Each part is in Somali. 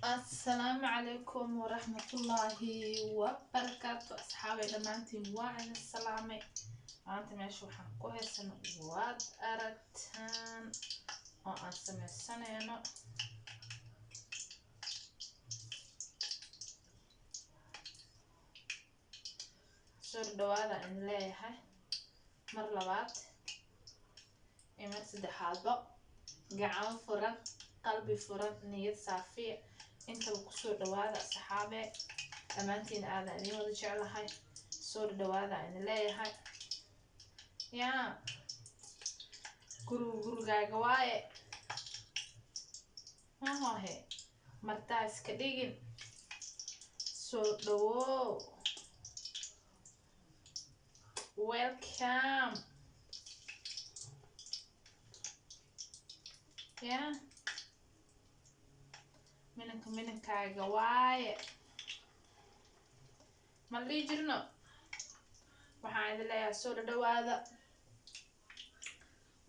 Asalaamu calaykum waraxmatullaahi wabarakaatu. Asxaabay dhammaantiin waa idin salaamay. Maanta meesha waxaan ku haysano waad aragtaan oo aan sameysanayno soo dhawaada idin leeyahay mar labaad iyo mar saddexaadba. Gacan furan, qalbi furan, niyad saafiya intaba kusoo dhawaada saxaabe dhammaantiin. Aadan idin wada jeclahay, soo dhawaada idin leeyahay. Yaa guriga gurigaaga waaye, mahohe martaa iska dhigin. Soo dhawow, welcome. Ya minanka minankaaga waaye, ma la dhihi jirno? Waxaan idin leeyahay soo dhadhawaada.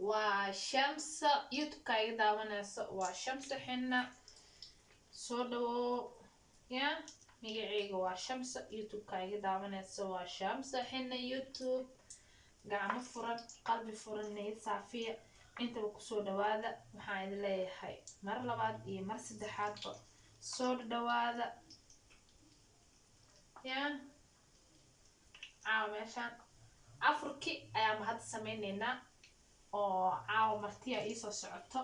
Waa Shamsa, YouTube-ka iga daawanayso waa Shamsa Xinna. Soo dhawow. Ya magaceyga waa Shamsa, YouTube-ka iga daawanayso waa Shamsa Xinna YouTube. Gacmo furan, qalbi furan, niyad saafiya intaba kusoo dhawaada. Waxaan idin leeyahay mar labaad iyo mar saddexaadba soo dhadhawaada. Ya caawa meeshaan afurki ayaanba hadda sameyneynaa oo caawa martiya iisoo socoto.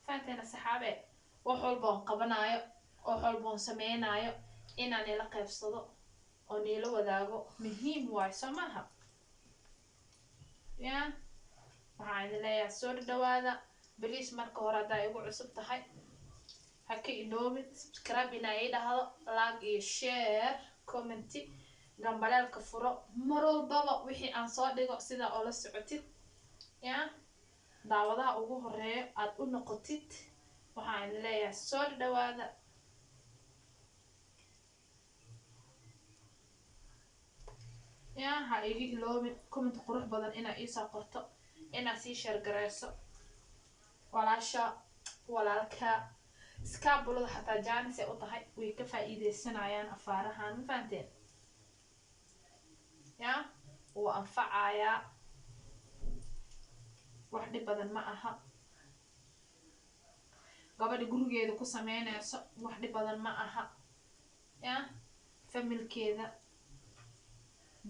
Fahanteena saxaabe? Wax walba oon qabanaayo, wax walba oon sameynaayo inaan ila qaybsado oo niila wadaago muhiim waayo, soo maaha? Ya waxaan idin leeyahay soo dhadhawaada. Beliis marka hore haddaa igu cusub tahay ha ka iloobin subscribe inaa ii dhahdo, like iyo share, commenty, gambaleelka furo, mar walbaba wixii aan soo dhigo sidaa oo la socotid, ya daawadaha ugu horeeyo aada u noqotid. Waxaan idin leeyahay soo dhadhawaada. Ya ha iga iloobin comment qurux badan inaa iisoo qorto, inaad sii sheergareyso walaasha, walaalka, iskaabulada xataa jaanis ay u tahay, way ka faa'iideysanayaan afaarahan. Ma fahanteen? Ya wuu anfacayaa, wax dhib badan ma aha. Gabadha gurigeeda ku sameyneyso wax dhib badan ma aha. Ya familkeeda,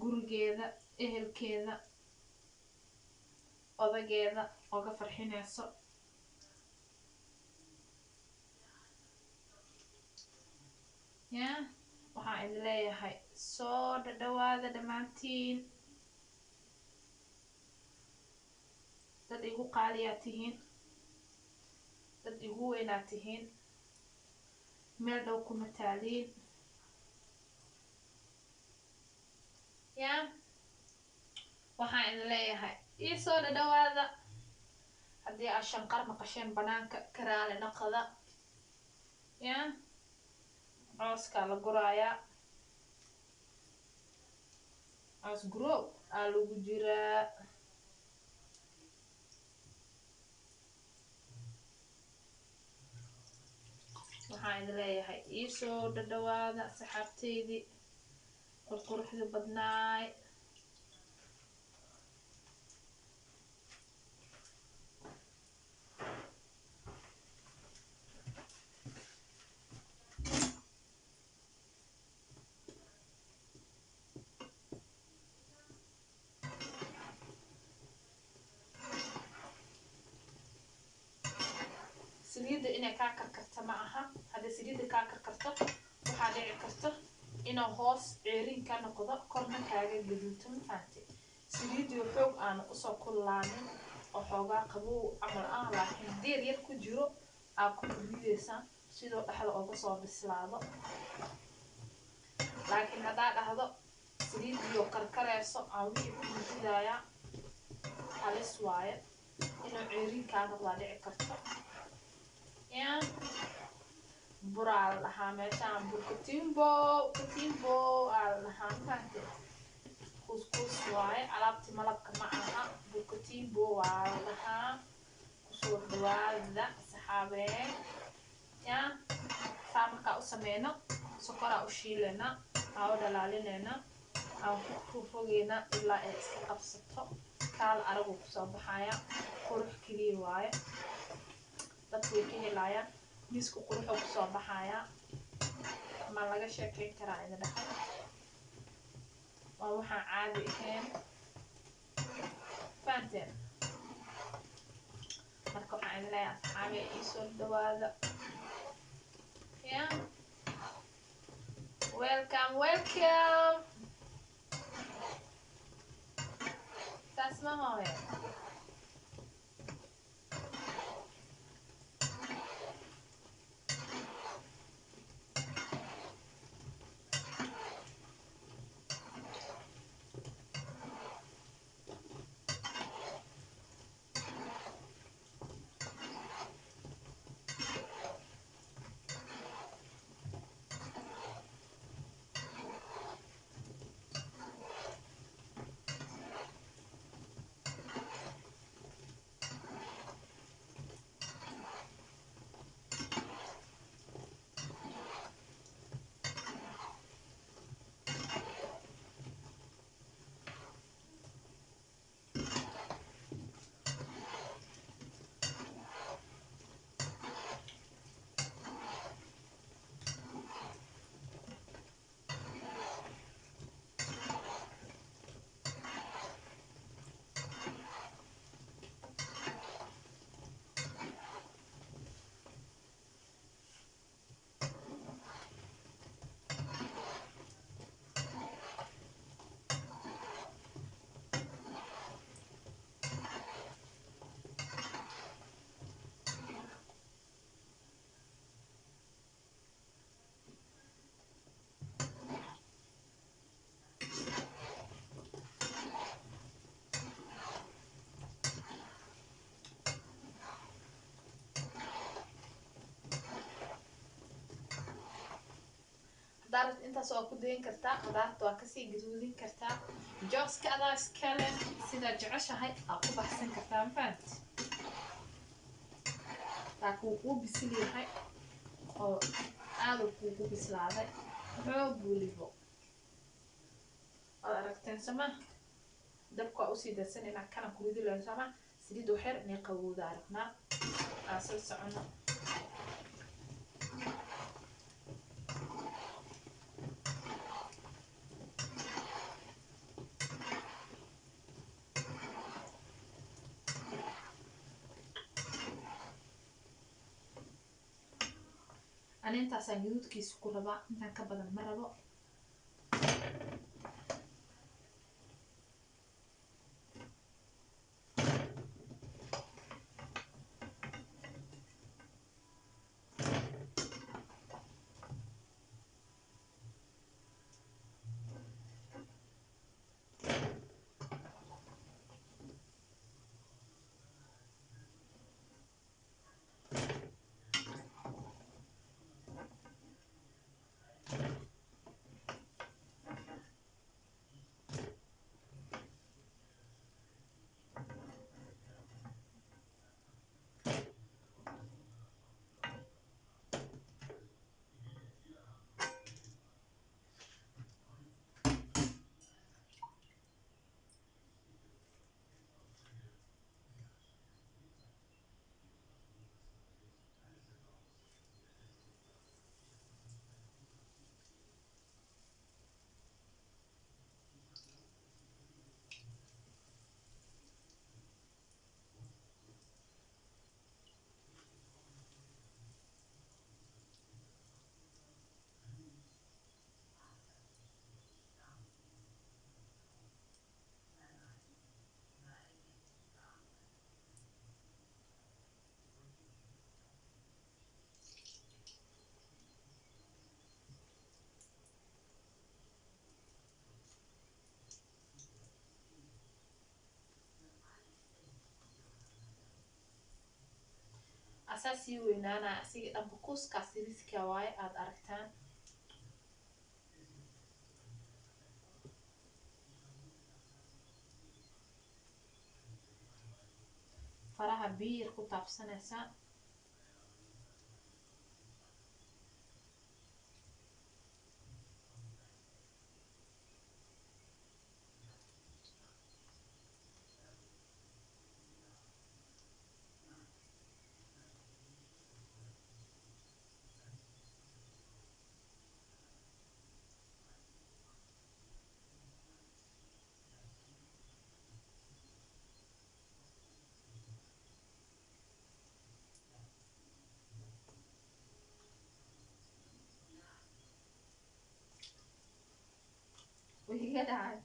gurigeeda, ehelkeeda, odageeda oga farxineyso. Ya waxaan idin leeyahay soo dhadhawaada dhammaantiin. Dad igu qaaliyaa tihiin, dad igu weynaa tihiin, meel dhow kuma taaliin. Ya waxaan idin leeyahay ii soo dhadhawaada. Haddii aad shanqar maqasheen banaanka karaale naqada, ya cooskaa la guraayaa, coos gurow aa lagu jiraa. Waxaan idin leeyahay iisoo dhadhawaada saxaabteydii qurquruxda badnaay. Saliidda inay kaa karkarta ma aha. Haddii saliidda kaa karkarto waxaa dhici karta inuu hoos ceerin ka noqdo, korna kaaga gaduuto. Ma fahantay? Saliiddii xoog aanu usoo kululaanin oo xoogaa qabow camal ah laakiin deer yar ku jiro aa ku rideysaa sidoo dhexda uga soo bislaado. Laakiin haddaa dhahdo saliiddii oo karkareyso aan wixii ku ridayaa, halis waaye inuu ceerin kaa noqdaa dhici karto. Ya buraa la dhahaa meeshaan, burka timbo, katimbo aa la dhahaa. Ma fahante? Kuuskuus waaye, alaabti malabka ma aha, burka timbo waa la dhahaa. Kusoo dhawaada saxaabee. Ya Sameyno sokoraa u shiilaynaa, aa u dhalaalinaynaa, aan ku fogeynaa ilaa ay iska qabsato. Kaal aragu kusoo baxaya, qurux keliya waaye, dadku way ka helayaan. Miisku quruxuu kusoo baxaya, ma laga sheekeyn karaa idin dhahay. Waa waxaan caadi ahayn, fahanteen? Marka waxaan idin leeyahay, asxaabi, iisoo dhawaada. Yeah, welcome, welcome. Saas ma hooye? Haddaa intaas waa ku dayin kartaa, qudaarta waa kasii gaduudin kartaa. Jooska adaa iskale, sidaa jeceshahay aa ku baxsan kartaa, ma fahamti? Laakiin wuu kuu bisil yahay oo aada kuugu bislaaday, xoog welibo. Waad aragteen sama? Dabka waa usii darsanayna, kana ku ridi lahayn sama saliid waxyar inay qabowda aragnaa. Aan soo socono. Ani intaasaan gaduudkiisa ku rabaa, intaan ka badan ma rabo. Asaa sii weynaanaya asiga dhanba, kuuskaas riska waaye aada aragtaan. Faraha biyar ku taabsanaysaa. Iga dhacay.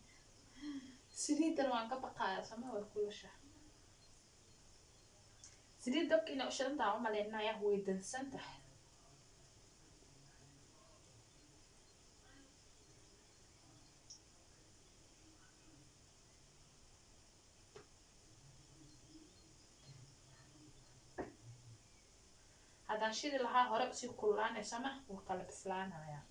Saliidan waan ka baqaaya, sama way kulusha. Saliid dabka inay u shidan tahay umaleynaya, way dansan tahay. Haddaan shidi lahaa hore usii kululaanaysama, wuu kala bislaanayaa.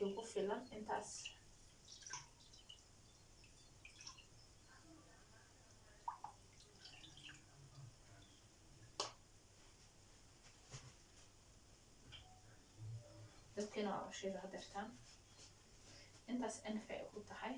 Igu filan intaas. Dadkiina waa u shiida hadeertaan, intaas anfay ugu tahay.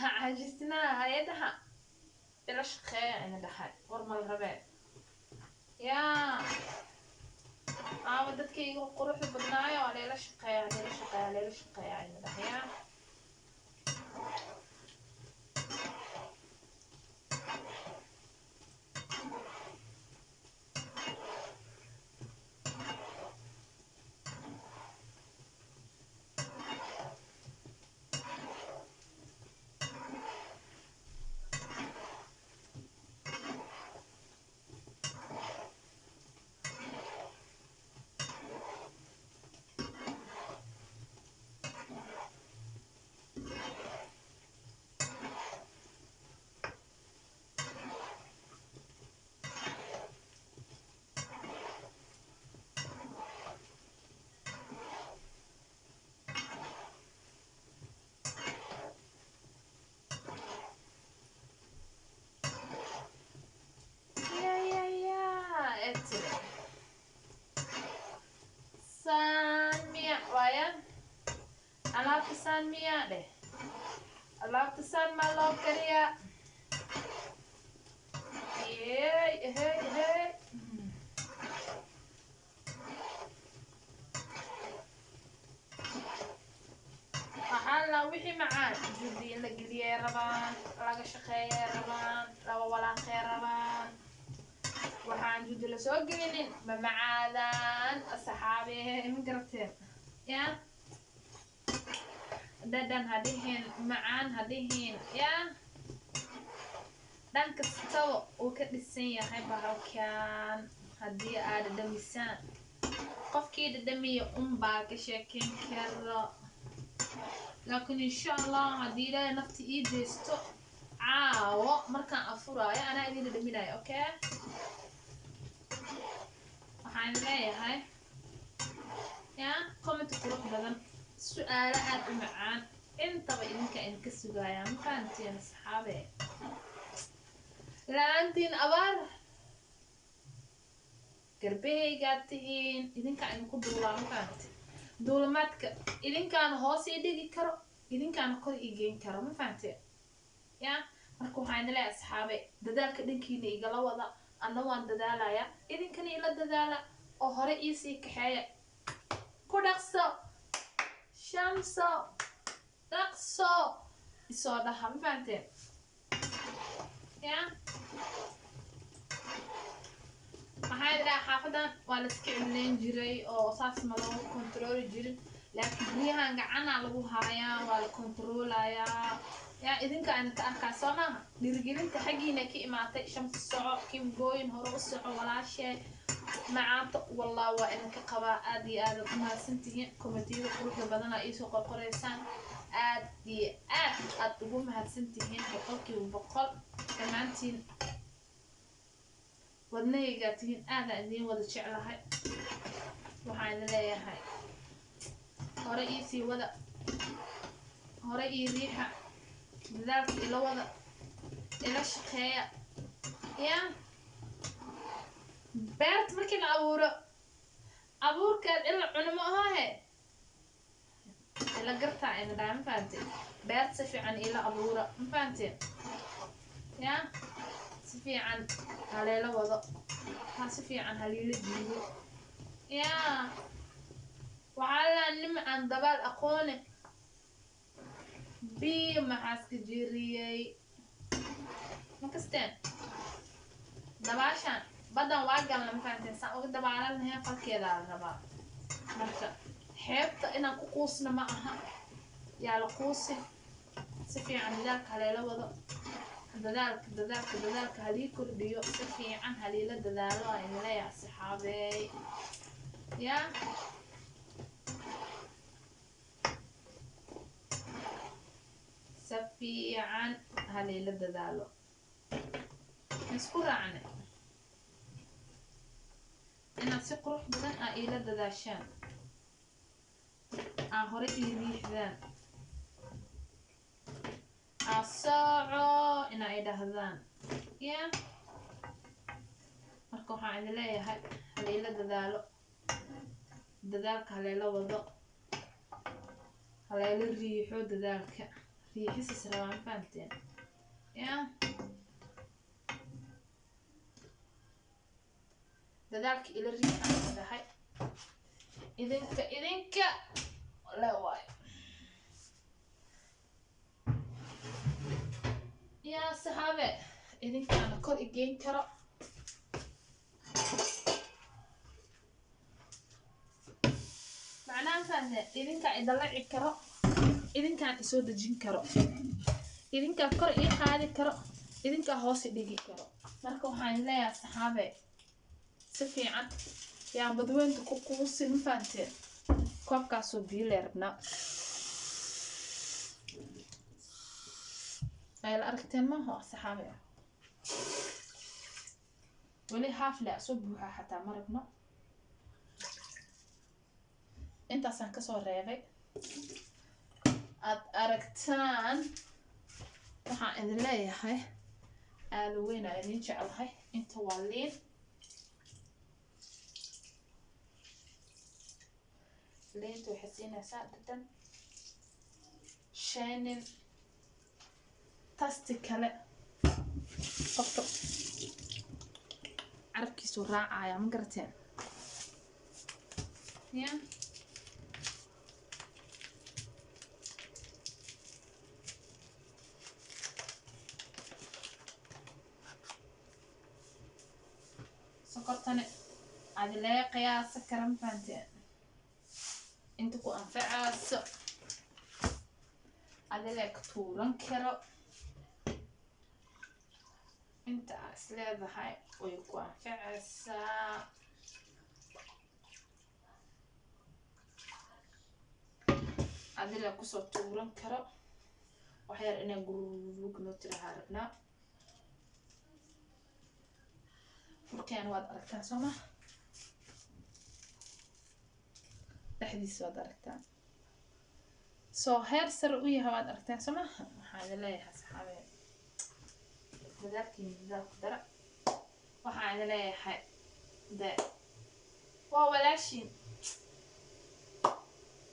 Caajisnaa hay-adaha ila shaqeeya ina dhahay, war mal rabee yaa aawa dadkayga quruxda badnaayo, waa layla shaqeeya, layla shaqeeya, layla shaqeeya ina dhahay yaa. Alaabta saan miyaa dheh, alaabta saan maa loo kariyaa? Hey hey hey, waxaa la wixii macaan juhdi in la geliyay rabaan, laga shaqeeyay rabaan, laba walaaqay rabaan. Waxaan juhdi lasoo gelinin ma macaadaan, asxaabe, ma garateen? Ya dhadhan ha dhihin, macaan ha dhihin, ya dhan kastaba uu ka dhisan yahay bahalkan. Haddii aad dhadhamisaan, qofkii dhadhamiya unbaa ka sheekeyn karo. Laakiin insha Allah, haddii Ilaahay nafta ii deysto, caawo markaan afuraayo anaa idin dhadhaminayo. Okay, waxaan leeyahay ya comment qurux badan, su-aalo aada u macaan, intaba idinka idinka sugayaa. Ma fahanteen, asxaabe? La-aantiin abaar garbahaygaad tihiin, idinkaa idinku duulaa. Ma fahanti? Duulamaadka idinkaana hoos ii dhigi karo, idinkaana kor ii geyn karo. Ma fahanteen? Ya marka waxaan idin leeyahay, asxaabe, dadaalka dhankiina igala wada. Anna waan dadaalayaa, idinkana ila dadaala oo hore iisii kaxeeya. Ku dhaqso Shamso, dhaqso isoo dhaha. Ma fahanteen? Ya maxaa idhaha, xaafadan waa la iska cilneyn jiray oo saas ma loogu kontarooli jirin, laakiin guryahan gacanaa lagu haayaa, waa la kontaroolayaa. Yaa idinka idinka arkaa, soo maaha? Dhiirigelinta xaggiina ka imaatay. Shamsi soco, kimgooyin, hore u soco, walaashee macaanto. Wallah waa idinka qabaa, aad iyo aad u mahadsantihiin. Commentiyada quruxda badanaa iisoo qorqoreysaan, aad iyo aad aad ugu mahadsantihiin, 100% dhammaantiin. Wadnahaygaa tihiin, aadaan idiin wada jeclahay. Waxaan idin leeyahay hore iisii wada, hore ii riixa, dadaalka ila wada, ila shaqeeya. Ya beerta markii la abuuro, abuurkeed in la cuno ma ahahe, ila gartaa ina dhaha. Ma fahanteen? Beerta si fiican ila abuura. Ma fahanteen? Ya si fiican haleela wado, ha si fiican haliila jiido. Ya waxaa laa nima aan dabaal aqoone biyo maxaaska jiriyey. Ma kasteen dabaashaan baddan waa galna? Ma fahanteen? Saan uga dabaalan lahayn falkeedaa la rabaa. Marka xeebta inaan ku quusna ma aha, yaa la quusin. Si fiican dadaalka haleela wado, dadaalka, dadaalka, dadaalka halii kordhiyo, si fiican haliila dadaalo aa idin leeyahay, asxaabeey. Ya si fiican haliila dadaalo, isku raacne inaad si qurux badan aa iila dadaashaan, aa hore ii riixdaan, aa soco inaa i dhahdaan. Ya marka waxaan idin leeyahay haliila dadaalo, dadaalka haleela wado, haleela riixo, dadaalka riixisas rabaa. Ma fahanteen? Ya dadaalka ila riixaan dhahay, idinka idinka le waayo. Yaa saxaabe, idinkaana kor igeyn karo. Macnaha fahanteen, idinkaa idalaci karo, idinkaan isoo dejin karo, idinkaa kor ii qaadi karo, idinkaa hoos i dhigi karo. Marka waxaan leeyahay, saxaabe, si fiican yaan badweynta ku quusin. Ma fahanteen? Koobkaasoo biyo lee rabnaa, ay la aragteen maaho, saxaabe? Weli haaf le soo buuxa xataa ma rabno. Intaasaan kasoo reebay aad aragtaan. Waxaan idin leeyahay aada weyn aa idin jeclahay. Inta waa liin, liinta waxay siinaysaa dhadhan. Rushaynin tasti kale qofka carabkiisu raacaya, ma garateen? Ya, sokortani adilee qiyaasa kara, ma fahanteen? Inta ku anfacayso adilee ka tuuran karo, inta aa is leedahay way ku anfacaysaa adilee kusoo tuuran karo. Waxyar inay gurug noo tirahaa rabnaa. Burkeena waad aragtaan, soo ma? Dhexdiisa waad aragtaan, soo heer sare u yahay, waad aragtaan, soo ma? Waxaa idin leeyahay, saxaabe, dadaalkiina dadaal ku dara. Waxaa idin leeyahay de waa walaashiin,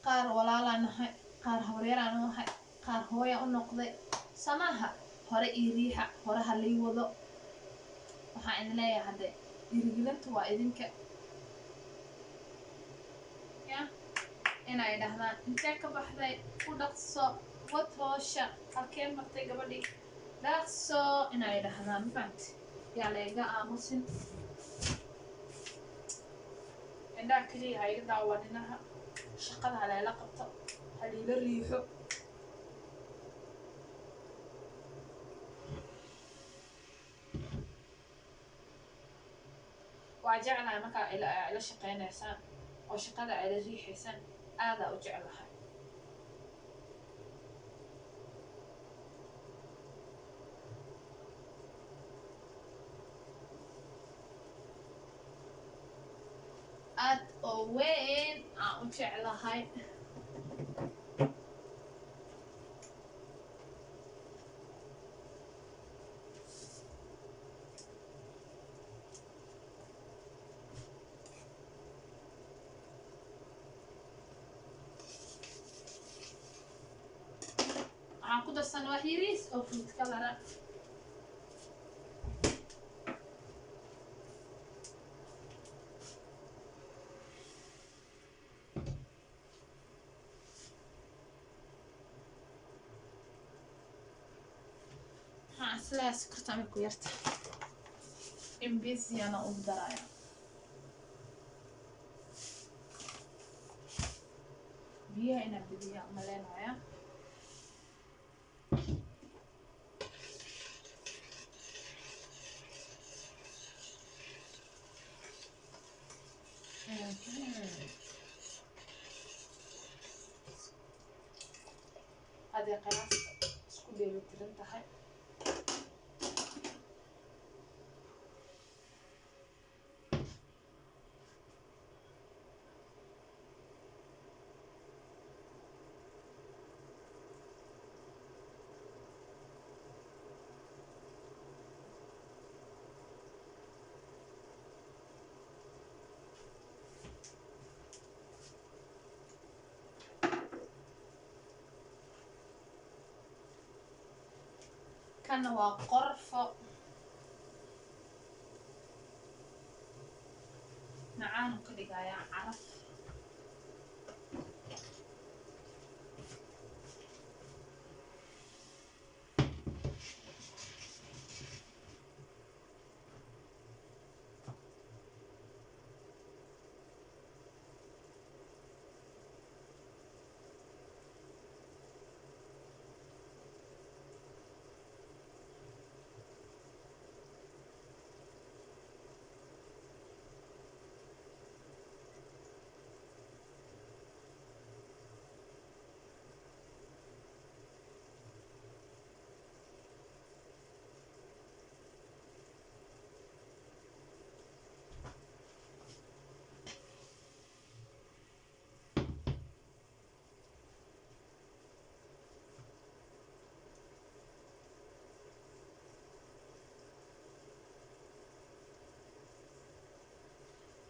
qaar walaalaa nahay, qaar habaryaraan u ahay, qaar hooya u noqday samaaha. Hore ii riixa, hore ha lii wado. Waxaan idin leeyahay hadde dhiirigelinta waa idinka ya inay dhahdaan intee ka baxday, ku dhaqso, wad hoosha, halkee martay gabadhii, dhaqso inay dhahdaan, ma fahamti? Yaa layga aamusin, indhaha keliya ha iga daawaninaha, shaqada ha layla qabto, ha liila riixo. Waa jeclahay markaa ila shaqeynaysaan oo shaqada ila riixaysaan, aadaa u jeclahay. Aad oo weyn aan u jeclahay. Waxaan ku darsan wax yariis oo fruit color. Waxaan isleeyahay sokorta amay ku yarta imbisiyana ugu daraya. Biyaha inaan badiyaa umaleynaya. Hadday qiyaasta isku dheelitiran tahay, kana waa qorfo macaanu ka dhigayaa caraf.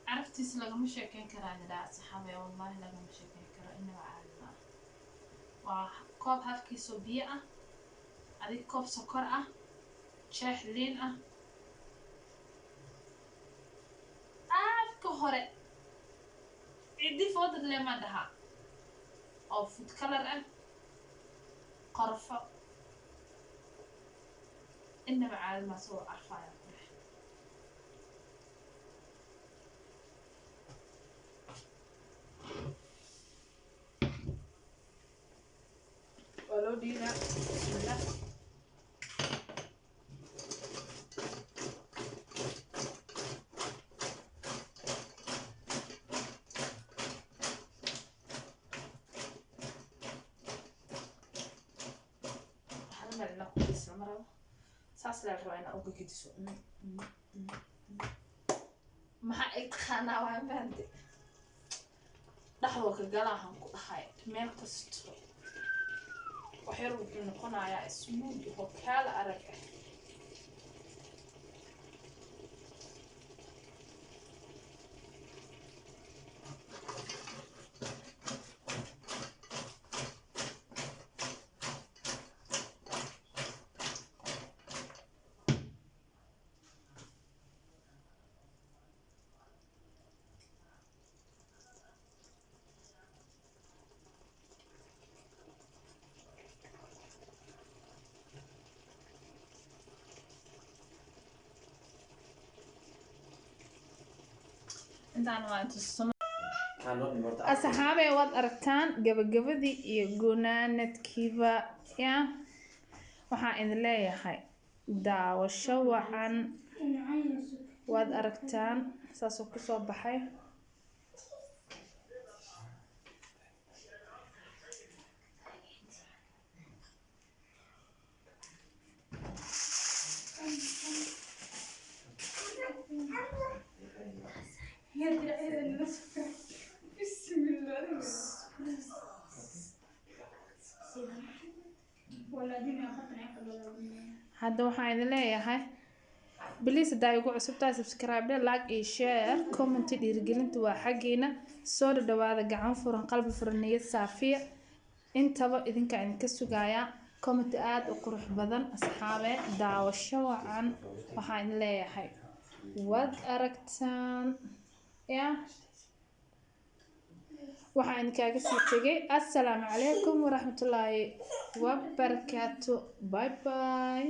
Caraftiisa lagama sheekeyn karaa nidhaa, saxaabe, wallahi lagama sheekeyn karo, inaba caadi maaha. Waa koob halkiisoo biyo ah, adig koob sokor ah, jeex liin ah. Afka hore ciddi foodad leemaan dhahaa oo food color ah, qorfo, inaba caadi maa soo carfaya ku leh. Waa loo dhiibaa. Bismillah. Hal meel inaa ku gediso lama rabo, saas laa rabaa inaa uga gediso. Maxaa ay taqaanaa? Waa fahamte, dhexdoo ka galaahan ku dhahay meel kasto. Wax yar wuxuu noqonayaa smooth oo kaala arag ah. Intaan waa intuso. Asxaabey, waad aragtaan gabagabadii iyo gunaanadkiiba. Ya, waxaan idin leeyahay daawasho wacan. Waad aragtaan saasoo kusoo baxay. Hadda waxaan idin leeyahay, please, haddaa igu cusub tahay, subscribe dhe, like iyo share, comment. Dhiirigelinta waa xaggiina. Soo dhadhawaada, gacan furan, qalbi furan, niyad saafiya, intaba idinkaa idinka sugayaa comment aada u qurux badan. Asxaabe, daawasho wacan. Waxaan idin leeyahay, waad aragtaan. Ya, waxaan idinkaaga sii tegay assalaamu calaykum waraxmatullaahi wabarakaatu. Bye bye.